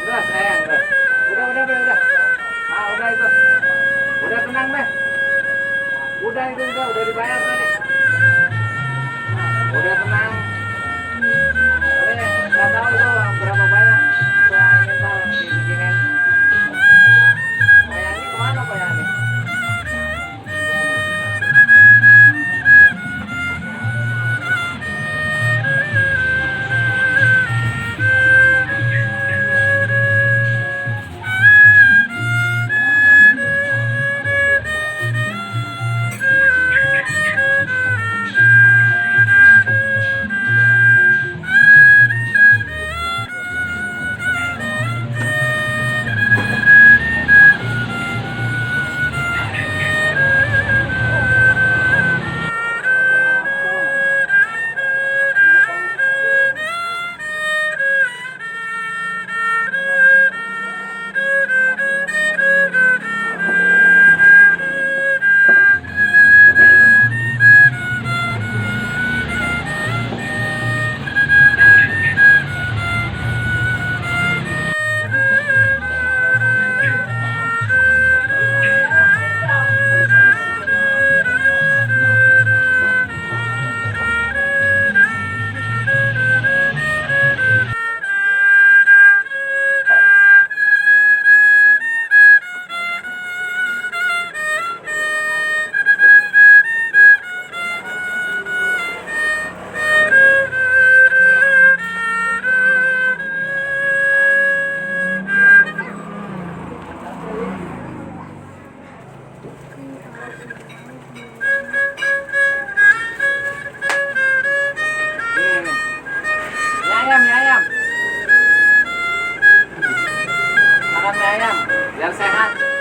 Udah sayang, udah, udah. Ah, udah itu. Udah tenang deh. Udah itu juga udah dibayar tadi. Udah tenang. Tapi nggak tahu itu berapa banyak. Soal ini tahu dibikinin. Kayak ini kemana Pak Yani? Mie ayam. Makan mie ayam biar sehat.